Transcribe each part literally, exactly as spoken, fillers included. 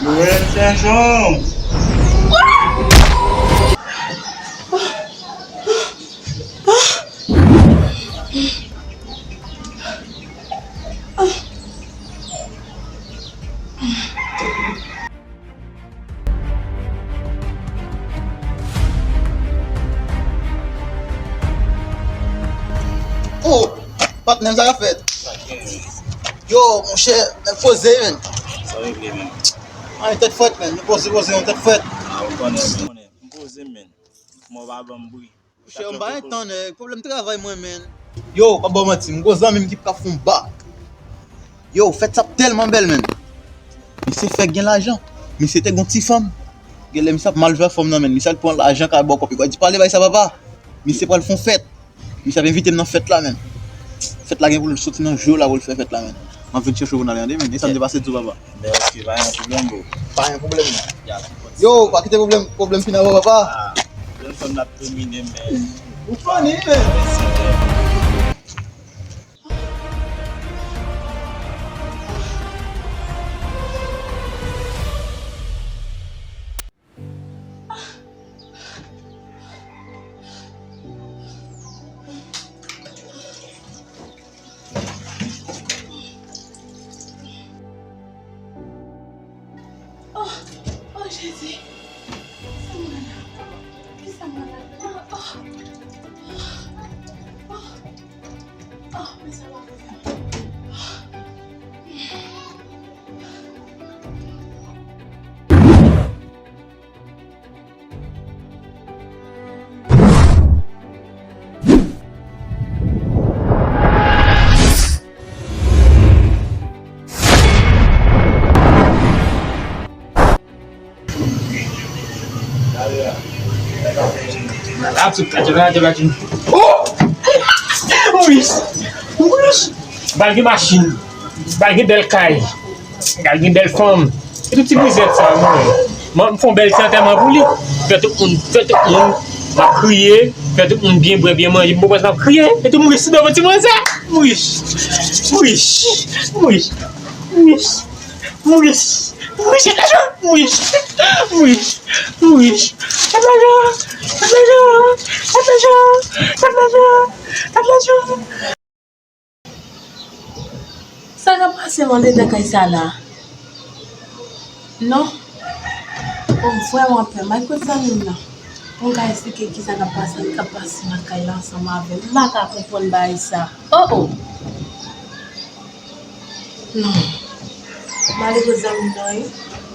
Lorraine Saint-Jean. Oh, patnè, sa k ap fèt? Yo, monchè, nèg poze, menn. Sa regle, menn. Ay, tèt frèt, menn. Nou poze, poze, yon tèt frèt. Ah, ou konnen, menn. M poze, menn. Kòman w pa ban m bri? Monchè, m pa gen tan, nèg. Pwoblèm travay mwen, menn. Yo, pa ba w manti, m gwo zanmi m ki p ka fè yon bak. Yo, fèt sa ap tèlman bèl, menn. Misye fèk gen lajan. Misye te gon ti fanm. Genlè misye ap mal jwe fanm nan, menn. Misye al pran lajan kay bò kòb. Li pral di pale bay sa, papa. Misye pral fè yon fèt. Misye ap envite m nan fèt la, menn. Fèt la gen pou l soti nan jou la pou l fè fèt la, menn. M ap vin chèche w pou n ale, tande, menn. E sa m te pase di w, papa. Bèl, oke, pa gen pwoblèm, bro. Pa gen pwoblèm, non. Yo, pa kite pwoblèm, pwoblèm fin avè w, papa. Ah, jèn fanm n ap domine, men. Ou funny, men. Oh, oh, Jezi. Kisa mwen la? Kisa mwen la? Oh, oh, oh, oh, men sa pa pou fè. Oh! Wi! Wi! Bal gen machin. Bal gen bèl kay. Bal gen bèl fanm. E tout ti grizèt sa, mwen. Mwen, m fè yon bèl ti antèman pou li. Fè tout moun, fè tout moun, m ap kriye. Fè tout moun byen bwè, byen manje. M pran pòz m ap kriye. E tout moun ret sou do mwen, ti mwen sa. Mouch. Mouch. Mouch. Mouch. Mouch. Mouch. Mouch. Mouch. Mouch. Sa k ap pase anndan kay sa la? Non. Oh, m vrèman pè. M al kot zanmi m nan pou m ka eksplike kisa k ap pase, k ap pase nan kay la ansanm avè m. M pa ka konprann bagay sa. Oh, oh. Non. M ale kot zanmi m nan, wi.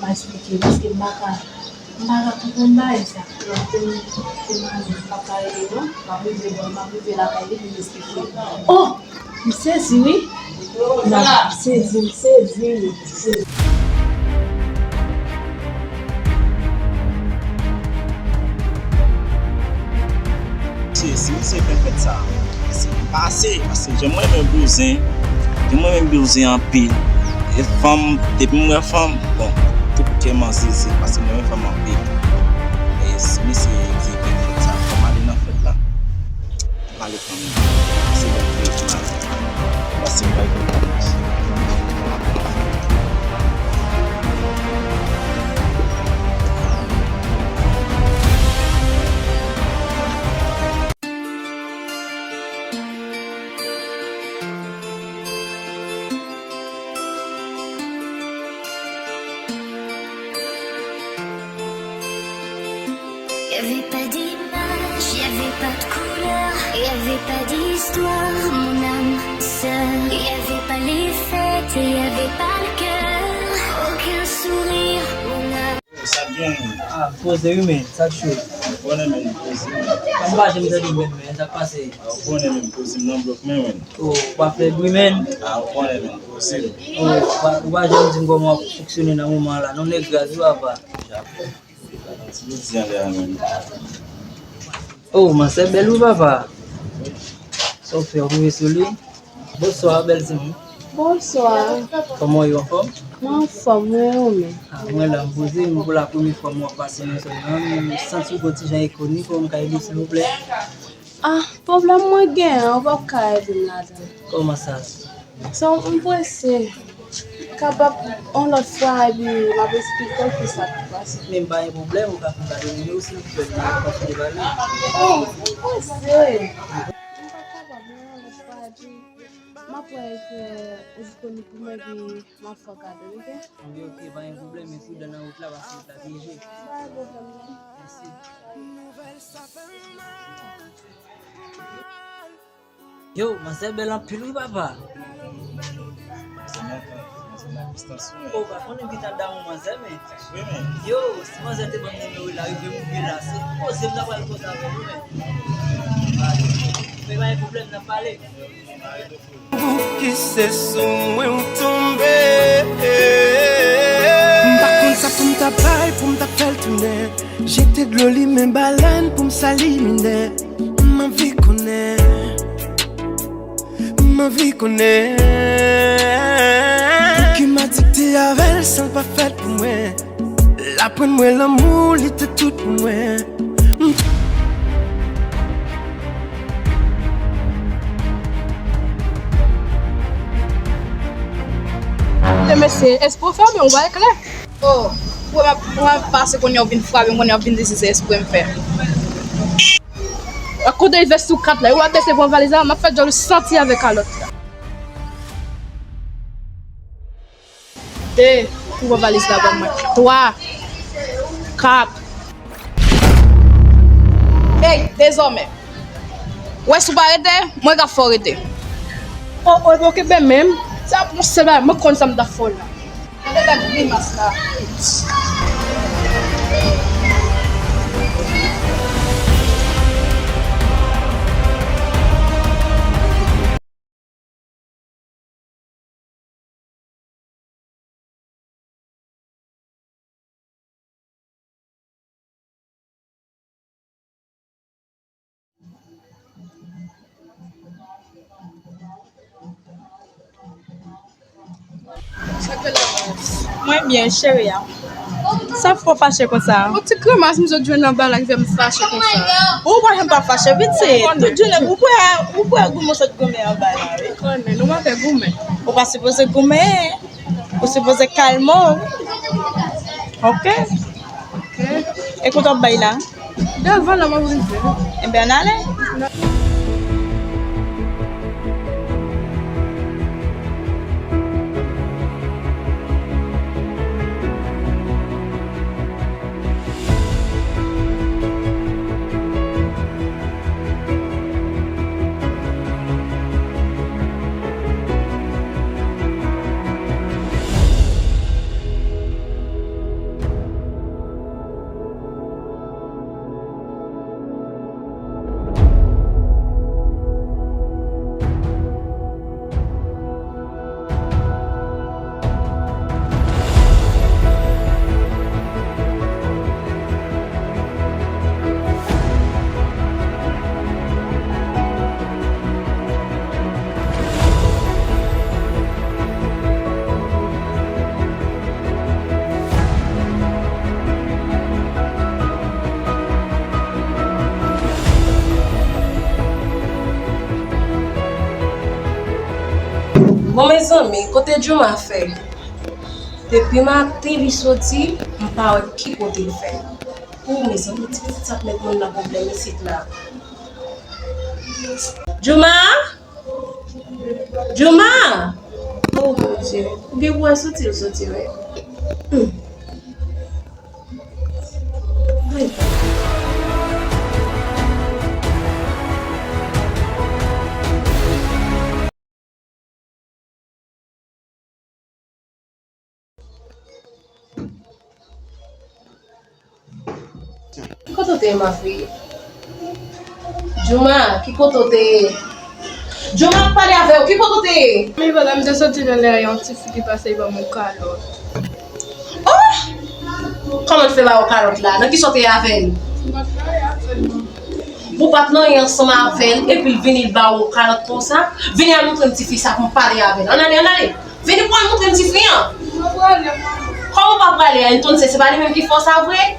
M a eksplike, paske m pa ka, m pa ka konprann bagay sa. Nan fen, se mari m, m p ap ka rele non. M ap rive bò, m ap rive lakay li pou m eksplike. Oh! M sezi, wi. Non, m sezi, m sezi, m sezi. Mesye, si misye fè fèt sa, se pase, paske jan mwen renmen bouzen, jan mwen renmen bouzen anpil. E fanm, depi m wè fanm, bon, tout kè m an zeze, paske mwen renmen fanm anpil. E si misye di fè fèt sa, fò m ale nan fèt la. Pale fanmi. Se bon, veye pou mari. Pase bay pou mari. Y avait pas d'image, y avait pas de couleur, y avait pas d'histoire, mon âme sœur. Y avait pas les fêtes et y avait pas le cœur, aucun sourire, mon âme. Sa byen, wi. Ah, poze wi, men, sa cho. Konnen, men, poze. M pa janm tande, men, men, sa k pase? Ah, konnen, men, poze m nan blòk, men, men. Oh, pa fè bri, men. Ah, konnen, men, poze. Oh, ou pa, ou pa janm di m kòman w ap fonksyone nan moman an la, non, nèg raz wi, papa. Ti bouti anlè a menm. Oh, mansè bèl wi papa. Sa w fè, w rive sou li? Bonswa, bèl timoun. Bonswa. Kòman w ye, w anfòm? Mwen anfòm, mwen, ou menm? Ah, mwen la, m poze, m pou la premye fwa m wè w pase nan zòn nan, m santi w gon ti jan enkonnik, ou m ka ede w, silvouplè? Ah, pwoblèm mwen genyen an, ou p ap ka ede m ladan l. Kòman sa? Son, m prese. Kapab yon lòt fwa, epi m ap esplike w kisa ki pase. Men m pa gen pwoblèm, ou ka fè m gade nimewo silvouplè, m ap kontinye pale. Oh, m prese. M pa kapab, men yon lòt fwa, epi m ap wè ke ou disponib pou mwen, epi m ap fè w kado, oke? Anben, oke, pa gen pwoblèm, men pridan nan wout la, paske wout la pyeje. Pa gen pwoblèm, non. Mèsi. Yo, manzè bèl anpil wi, papa. Manzè mwen, manzè mwen, pistansyon. O, pa konnen ki tan damou manzè, men. Wi, men. Yo, si manzè te ban m nimewo l la, rive m rive la, se koze m ta pral koze avè l wi, men. Men pa gen pwoblèm, n ap pale. Pou ki se sou mwen ou tonbe? M pa konn sa pou m ta bay, pou m ta fè l tounen. Jete dlo limen balèn pou m sali minè. M anvi konnen, m anvi konnen. Pouki m adikte avè l san l pa fèt pou mwen? L aprann mwen lanmou, li te tout pou mwen. Mesye, espre w fèmen, ou bay klè. Oh, pou mwen, pou mwen pase kounye a, ou vin frape m, kounye a, ou vin di si se espre m fè. Ak kote vès sou kat la, ou ap bese pran valiz la, m ap fè djòl ou santi avèk kalòt la. De, ou pran valiz la ban mwen. Twa, kat. Ey, dezòmè. Wè, si w pa rete, mwen ka fè w rete. O, o, oke, ben menm. Sa pou sèl bagay, mwen konn sa m ta fè w la. Gade, gade grimas la. Mwen byen, cheri a. Sa fè w fache konsa? Yon ti grimas m sot jwenn anba la ki fè m fache konsa. Ou pa janm pa fache, pitit. Tout jounen, ou kwè, ou kwè goumen w sot goumen anba la, wi. Konnen, nou pa fè goumen. Ou pa sipoze goumen. Ou sipoze kalme w. Oke? Oke. E kote w ap bay la? Devan la, m ap rive. Enben, ann ale. Bon, mezanmi, kote Jouma fè? Depi maten li soti, m pa wè ki kote l fè. O, mezanmi, ti pitit sa ap met moun nan pwoblèm isit la. Jouma! Jouma! O, Bondye. Ou gen pou wè soti l soti, wi. Hmm. Ay. Ki kote w te ye, ma fille? Jouma, ki kote w te ye? Jouma, m ap pale avè w, ki kote w te ye? Mi vòlè, m te soti nan lè a, yon ti fi ki pase, li ban m yon kalòt. Oh! Kòman l fè ba w kalòt la? Nan kisa w te ye avè l? M pa t nan anyen ansanm avè l, epi l vini, l ba w kalòt konsa? Vini al montre m tifi sa pou m pale avè l. Ann ale, ann ale! Vini pou al montre m tifi an! Kòman w pa prale a? Antonise, se pa li menm ki fè w sa vre?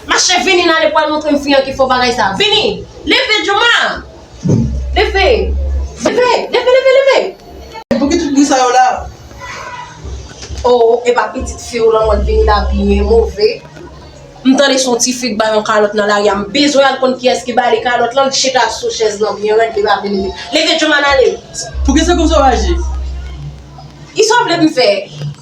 Mache, vini n ale pou al montre m fi an ki fè w bagay sa. Vini! Leve, Jouma! Leve! Leve, leve, leve, leve! Pou ki tout bri sa yo la? Oh, epa pitit fi w lan mwen vini la byen move. M tande se yon ti fi k ba yon kalòt nan lari a. M bezwen al konn kiyès ki ba li kalòt lan. Li chita sou chèz lan byen rèd, li pa vle leve. Leve, Joman, ale. Poukisa konsa w aji? Kisa w vle m fè?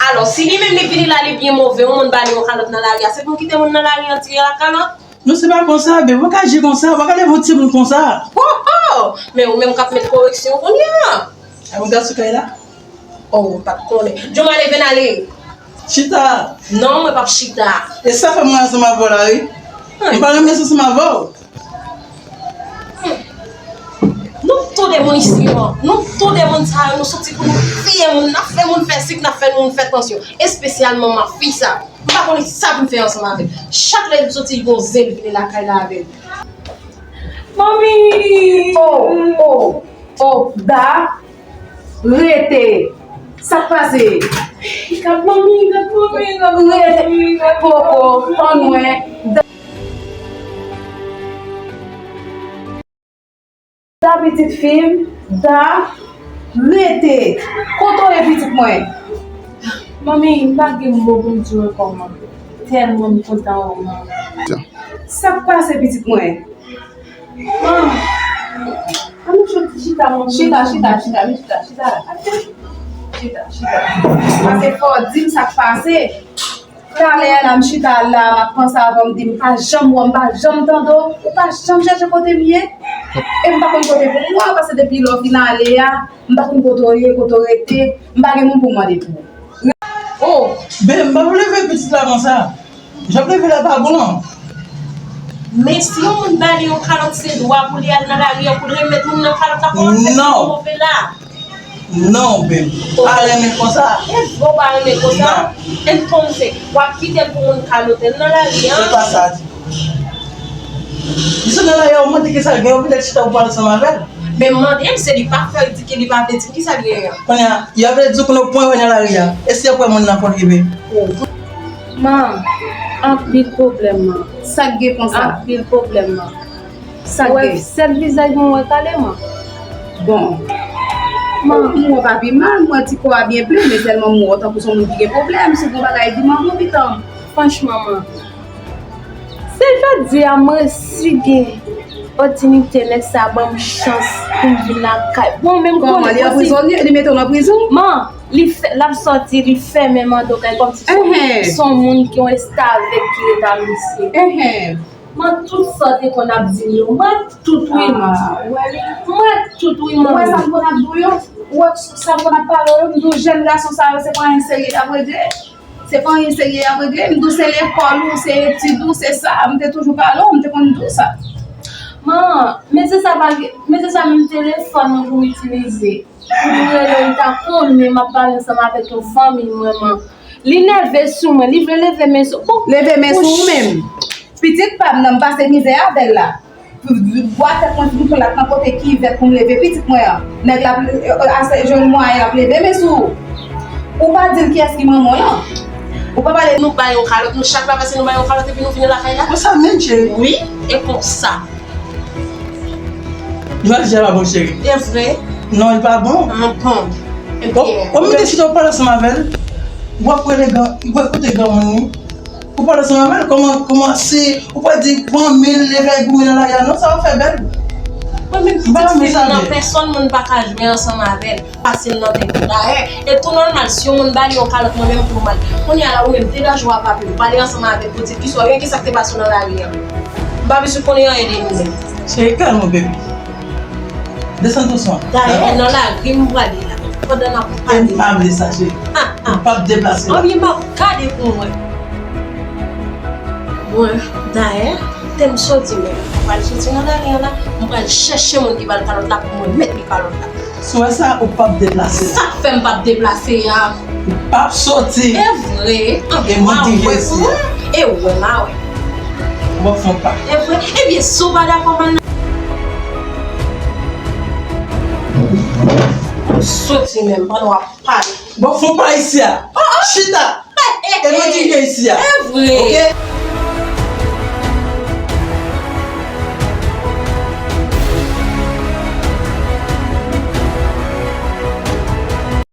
Alò, si li menm li vini la, li byen move, yon moun ba li yon kalòt nan lari a, se pou m kite moun nan lari an tire ak kalòt? Non, se pa konsa, babe. Ou pa ka aji konsa, ou pa ka leve yon timoun konsa. Oh, oh! Men ou menm k ap met koreksyon kounye a. A, ou gad sou kay la? Oh, m pa t konnen. Joman, leve n ale. Chita. Non, mwen p ap chita. E sa fè mwen ansanm avè w la, wi. Hmm. M pa renmen ansanm avè w. Hmm. Nou tou de moun isi yo, nou tou de moun sa yo, nou soti pou nou tiye moun, n ap fè moun fè sik, n ap fè moun fè tansyon. Espesyalman mafi sa. M pa konnen sa pou m fè ansanm avè l. Chak lè l soti, li gon zen, li vini lakay la avè l. Manmi! Oh, oh, oh, Da, rete. Sa k pase? Gad manmi, gad manmi, gad manmi, gad manmi. Rete. Koko, ann wè. Da. Da, pitit fi m, Da, rete. Kote w ye, pitit mwen? Manmi, m pa gen mo pou m di w ankò, man. Tèlman m kontan wè w, man. Sa k pase, pitit mwen? Man, ann chita, chita, manmi. Chita, chita, chita, vin chita, chita la. Chita, chita. Pase fò, di m sa k pase. Talè a la, m chita la, m ap panse avè w, m di, m pa janm wè w, m pa janm tande w, ou pa janm chèche kote m ye. E m pa konn kote pou m wè w, paske depi lè w fin ale a, m pa konn kote w ye, kote w rete, m pa gen moun pou m mande pou ou. Oh, ben, m pa vle veye pitit la konsa. Jan w leve la pa bon. Men si yon moun ba li yon kalòt, se dwa pou li al nan lari an pou l remèt moun nan kalòt la, kòman l fè move la? Non, babe. Pa renmen konsa. E vre w pa renmen konsa? Non. Entonse, w ap kite l pou moun kalote l nan lari an? Se pa sa ditou. Misye nan lari an, ou mande kisa l gen, ou vin chita pou pale ansanm avè l. Men mande m, se li pa fè l di ke li pa vle di m kisa l genyen an. Kounye a, y ap vle di w kounye w pran yo nan lari a. E si y ap wè moun nan fò l rive? Oh. Man, anpil pwoblèm, man. Sa k gen konsa? Anpil pwoblèm, man. Sa k gen? Ou wè sèl vizaj mwen wè kale, man. Bon. Man. M wè w pa pi mal, m wè ti kò a byen plen, men sèlman m wè w tankou se yon moun ki gen pwoblèm, si w gen yon bagay di manman w pitan. Franchman, man. Se jodi a, mwen resi gen opòtinite nèg sa ban m chans pou m vin lakay. Bon, menm konnen li anprizone, li mete w nan prizon? Man, li fè, l ap sòti, li fèmen m anndan kay kòmsi se yon, se yon moun ki yon restavèk ki ret ak misye. Enhen. Man, tout sa w te konn ap di m yo, man, tout wi, man. Ah, ou wè li? Man, tout wi, man. Ou wè sa m konn ap di w yo? Ou wè sa m konn ap pale w yo? M di w jèn gason sa yo, se pa anyen serye y ap regle. Se pa anyen serye y ap regle. M di w se lekòl ou, se etid ou, se sa. M te toujou pale w, m te konn di w sa. Man, mesye sa pa gen, mesye sa menm telefòn mwen pou m itilize. Pou m rele l, li ta konnen m ap pale ansanm avèk yon fanmi mwen, man. Li nève sou mwen, li vle leve men sou, bon. Leve men sou ou menm. Pitit pa m nan, m pase mizè avè l la. Bwa tèt mwen fin plat nan pote kivèt pou m leve pitit mwen an. Nèg la, ase jwenn mwayen l ap leve men sou ou. Ou pa di l kiyès ki manman w lan. Ou pa pale. Nou bay yon kalòt, nou chak la pase nou bay yon kalòt epi nou vini lakay la. Konsa menm, cheri? Wi, e konsa. Jodi a pa bon, cheri. E vre? Non, li pa bon. An bon. Ou mete chita w pale ansanm avè l. W ap rele gran, w ap koute granmoun li. Ou pale ansanm avè l, kòman, kòman si ou pral di fanmi l, leve goumen nan lari a, non, sa w ap fè bèl. Mwen menm pitit fi m nan, pèsonn moun pa ka jwe ansanm avè l. Pase l nan tèt li. Dayè, e tou nòmal, si yon moun ba li yon kalòt, mwen menm tou nòmal. Kounye a la, ou menm, degaje w a papi w, pale ansanm avè l pou di kisa w gen, kisa k te pase w nan lari an. M pa bezwen konnen anyen de nou menm. Cheri, kalme w, baby. Desann dousman. Dayè, nan lari m prale la. Pandan n ap pale. E m pa vle sa, cheri. Ah, ah. M p ap deplase la. Anbyen, m ap gade pou mwen. Mwen, dayè, te m soti menm. M pral soti nan lari an la. M pral chèche moun ki ba l kalòt la pou mwen met li kalòt la. Si w wè sa, ou p ap deplase. Sa k fè m p ap deplase a? Ou p ap soti. E vre? E mwen ki vle isi a. E wè m a wè. W ap fè yon pa. E vre? Ebyen, si w pa dakò, m al nan. Soti menm, pandan w ap pale. W ap fè yon pa isi a. Chita! E mwen ki vle isi a. E vre? Oke?